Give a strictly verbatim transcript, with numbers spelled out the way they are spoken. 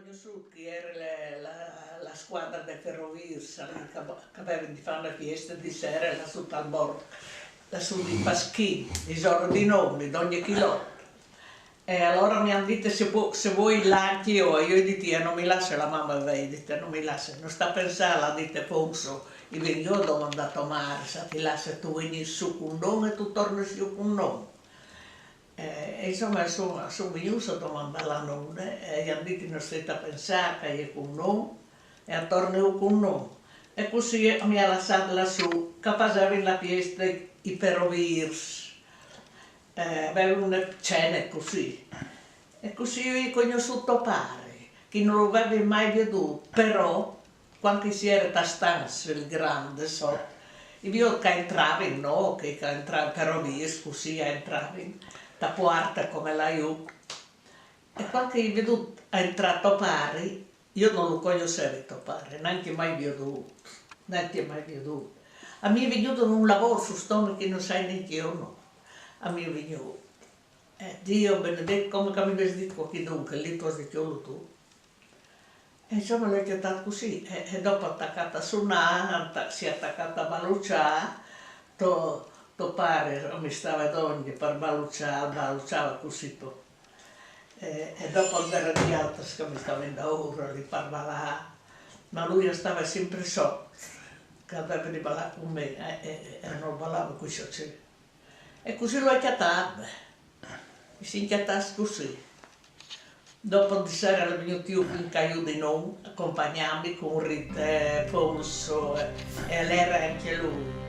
Conosciuto chi era la, la, la squadra dei Ferroviers, che, che avevano di fare una fiesta di sera là sotto al borgo, là su di Paschì, di giorno di nonni, d'ogni chilotto. E allora mi hanno detto se, può, se vuoi là anche io, e io ho detto, "Eh, non mi lascia la mamma", avevo detto, "Non mi lascia, non sta a pensare", ha detto Fonso, "io vengo io a domandare a tua madre, se ti lascia tu vieni su con noi e tu torni su con noi." Eh, e insomma, sono, sono venuta a domandare la nonna e gli hanno detto, "Non state a pensare che è con noi, e attorno con noi." E così mi ha lasciato lassù, che facevano la fiesta i Ferroviers, eh, avevano una cena così. E così io ho conosciuto padre, che non l'avevo mai veduto, però quando si era tastanza il grande, so, io che entravo, no, che, che entravo, però mi scusi, entravo da porta come la io. E quando ho veduto entrare padre, io non lo conoscevo padre, neanche mai veduto, neanche mai veduto. A me è venuto un lavoro sul stomaco che non sai neanche io, no. A me è venuto. Eh, Dio benedetto, come che mi vedi qua che dunque, lì tu sei chiuso tu. E insomma, l'ho accattata così, e, e dopo attaccata a suonare, atta- si è attaccata a ballucciare, to, to padre mi stava ad ogni per ballucciare, ballucciava così. To. E, e dopo c'era di altri che mi stavano da ora lì per ballare, ma lui stava sempre sotto, che aveva di ballare con me, e, e, e non ballava con i suoi. E così l'ho accattata, mi si incattata così. Dopo di sera era venuto io con Caio di non accompagnarmi con Rita, eh, Fonso, eh, e l'era anche lui.